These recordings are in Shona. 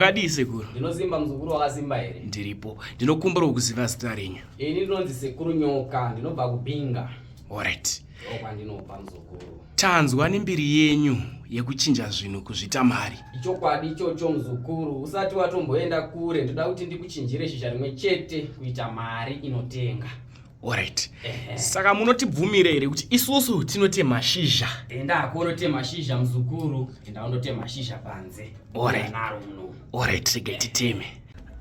Makadii sekuru? Ndinosimba muzukuru wakasimba here? Ndiripo. Ndinokumbirawo kuziva zita renyu. Ini ndinonzi sekuru Nyoka, ndinobva kuBinga. Alright. Ndokwandinobva muzukuru. Tanzwa nembiri yenyu yekuchinja zvinhu kuzvita mari. Ichokwadi ichocho muzukuru, usati watomboenda kure ndoda kuti ndikuchinjire shizha rimwe chete kuita mari inotenga. Alright. Saka munotibvumira here kuti isusu tinotema shizha? Enda hako unotema shizha muzukuru, enda undotema shizha panze. Alright. Naro muno. Alright, regai titeme.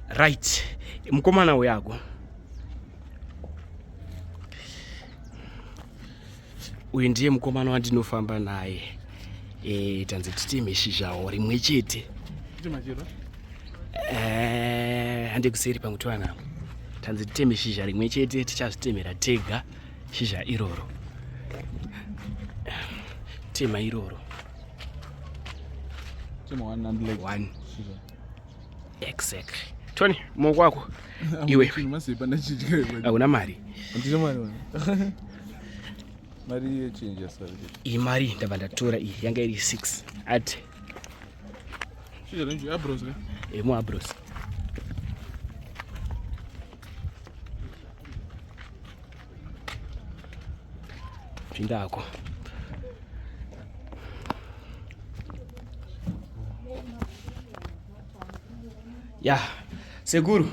Right. Mukomana uyako. Uyu ndiye mukomana wandinofamba naye. Eh, tanzi titeme shizhawo rimwe chete. Eh, hande kuseri pamwe towana. Tanzi titeme shizha rimwe chete tichazvitemera tega shizha iroro. Tema iroro. Tema one and leg. One. Exactly. Tony, maoko ako. Iwe. Hauna mari. Handina mari. Mari yechinja sorry. Iyi mari ndabva ndatora iyi yanga iri 6. Ati. Shizha renju abros ne? Emu abros. Pinda ako. Ya, sekuru.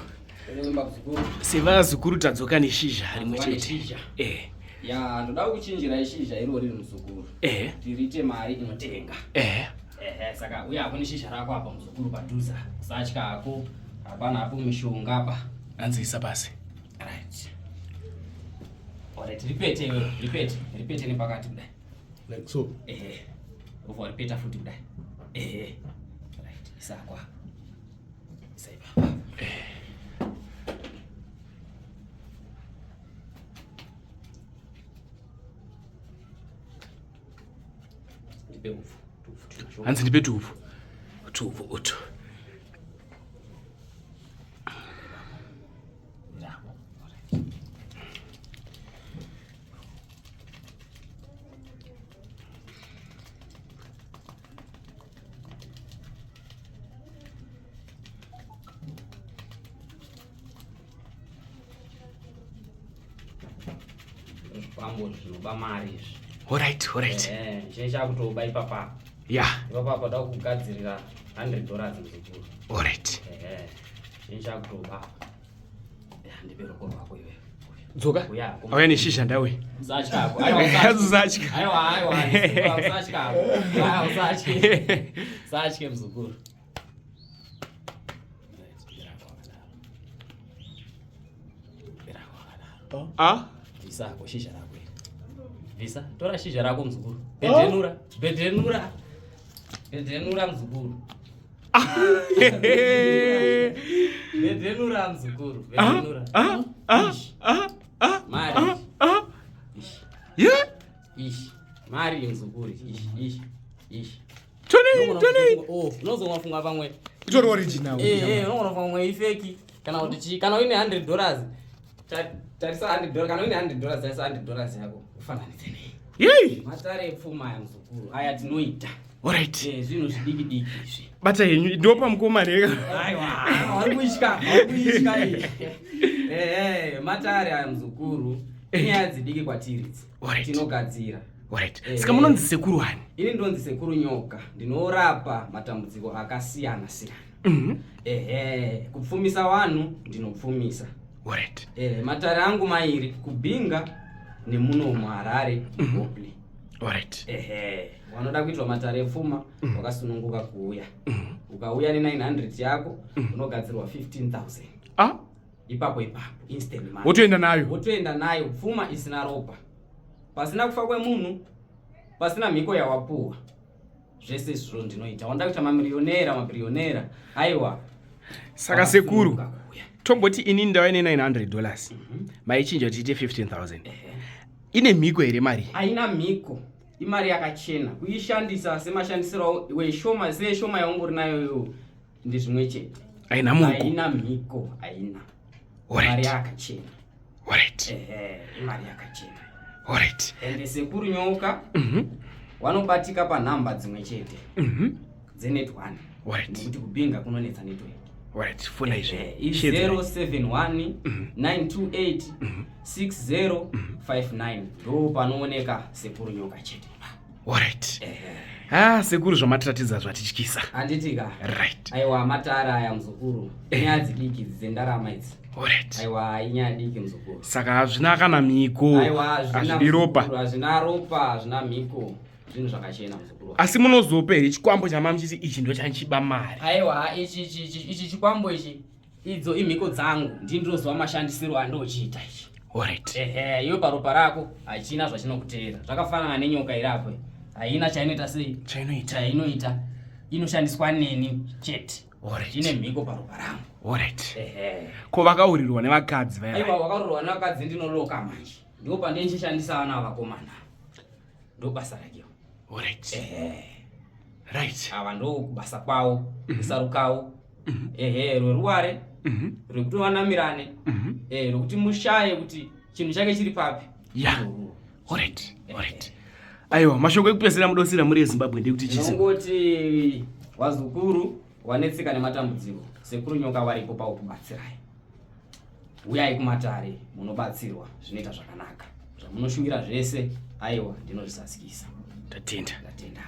Sevazukuru tadzoka neshizha rimwe chete. Eh. Ya, ndoda kuchinjira ishizha irori muzukuru. Eh. Tiriite mari inotenga. Eh. Ehe, saka uya hako neshizha rako apa muzukuru padhuze. Usatya hako. Hapana hapo mishonga apa. Hanzi isa pasi. Right. Alright, ripete iwe, ripete, ripete nepakati kudai. Like so. Ehe. Ubva ripeta futi kudai. Ehe. Right, isakwa. Isa ipapa. Ndipe upfu. Tupfu tunosho. Hanzi ndipe tupfu. Tupfu utu. Bravo. Alright. Zvikwambo zvinoba mari izvi. Alright, alright. Eh, chinenge chakutoba ipapa. Ya, Ipapa pada kugadzirira $100 muzukuru. alright. Ehe. Chinenge chakutoba. Ya, ndipe ruoko rwako iwe. Dzoka. Uya. Auya neshizha ndawe. Usatya hako. Aiwa, usatya. Usatya. Aiwa, aiwa, usatya hako. Aiwa, usatye. Usatye muzukuru. Ah? Bvisa hako shizha rako iri. Bvisa, tora shizha rako muzukuru. Bhedhenura, bhedhenura. Bhedhenura muzukuru. Bhedhenura muzukuru, bhedhenura. Ah, ah, Ish, ah, ah, Mari. ah. Ish, Yeah. ish. Mari muzukuru, ish, ish, ish. Tony, Tony. Oh, unozonga funga pamwe. Itori original. Eh, eh, unogona kufunga pamwe ifeki kana kuti chii kana uine $100. Tarisa $100 kana uine $100 tarisa $100 yako ufananidze nei. Yey. Matare epfuma aya muzukuru aya tinoita. Alright. Eh, zvinhu zvidiki diki izvi. Bata yenyu ndopa mukoma rega. Aiwa, vari kutya, vari kutya iyi. Eh, eh, matare aya muzukuru inyaya dzidiki kwatiri idzi. Alright. Tinogadzira. Alright. Eh. Saka munonzi sekuru hani? Ini ndonzi sekuru nyoka, ndinorapa matambudziko akasiyana siyana. Mhm. Ehe, kupfumisa vanhu ndinopfumisa. Alright. Eh, matare angu mairi kuBinga nemuno muHarare Hopley. Alright. Ehe, wanoda kuitwa matare epfuma wakasununguka kuuya. Ukauya ne 900 yako unogadzirwa 15,000. Ah, Ipapo ipapo instant money. wotoenda nayo. Wotoenda nayo pfuma isina ropa. Pasina kufa kwemunhu, pasina mhiko yawapuwa. Zvese izvozvo ndinoita. Wanoda kuita mamiriyonera, mabhiriyonera. Aiwa. Saka sekuru, wakasununguka kuuya. tomboti ini ndauya ne $900. Maichinja kuti iite 15,000. Ine mhiko here mari? Haina mhiko. Imari yakachena. Kuishandisa semashandisiro weshoma seshoma yaungori nayo iyoyo ndezvimwe chete. Haina mhiko. Haina mhiko, haina. Mari Alright. yakachena. Alright. Ehe, imari yakachena. Alright. Ende sekuru nyoka Mhm. wanobatika panhamba dzimwe chete Mhm. dzenet 1. Nekuti kuBinga kunonetsa network. Alright, fona izvi. 071 928 6059 ndo panooneka Sekuru Nyoka chete. Alright. Ah, sekuru, zvamatiratidza zvatityisa. Handiti ka? Right. Aiwa, matara aya, muzukuru, inyaya dzidiki idzi dzendarama idzi. Aiwa, inyaya diki, muzukuru. Saka hazvina kana mhiko? Aiwa, hazvina. Hazvidi ropa? Muzukuru, hazvina ropa, hazvina mhiko, zvinhu zvakachena, muzukuru. Asi munozopa here chikwambo chamamuchiti ichi ndo chanchiba mari? Aiwa, ichi chikwambo ichi, idzo imhiko dzangu, ndini ndinoziva mashandisiro andochiita ichi. Ehe, iwe paropa rako hachina zvachinokuteera. Zvakafanana nenyoka irapo, haina chainoita sei? Chainoita. Chainoita inoshandiswa neni chete. Chine mhiko paropa rangu. Ehe. Ko vakaurirwa nevakadzi vaya? Aiwa, wakaroorwa nevakadzi ndinoloka manje, ndipo pandichishandisa vana vakomana, ndo basa rakewo. Ehe. Ava ndo kubasa kwavo, kusarukawo, ehe, rweruware rwekuti vanamirane, rwekuti mushaye kuti chinhu chake chiri papi. Irworwo. Alright, aiwa, mashoko ekupedzisira mudosira muri yeZimbabwe ndekuti chisi? Tinongoti wazukuru wanetseka nematambudziko, Sekuru Nyoka waripo pakukubatsirai. Uyai kumatare, munobatsirwa, zvinoita zvakanaka. Zvamunoshuvira zvese, aiwa, ndinozvisasikisa. Tatenda. Ndatenda.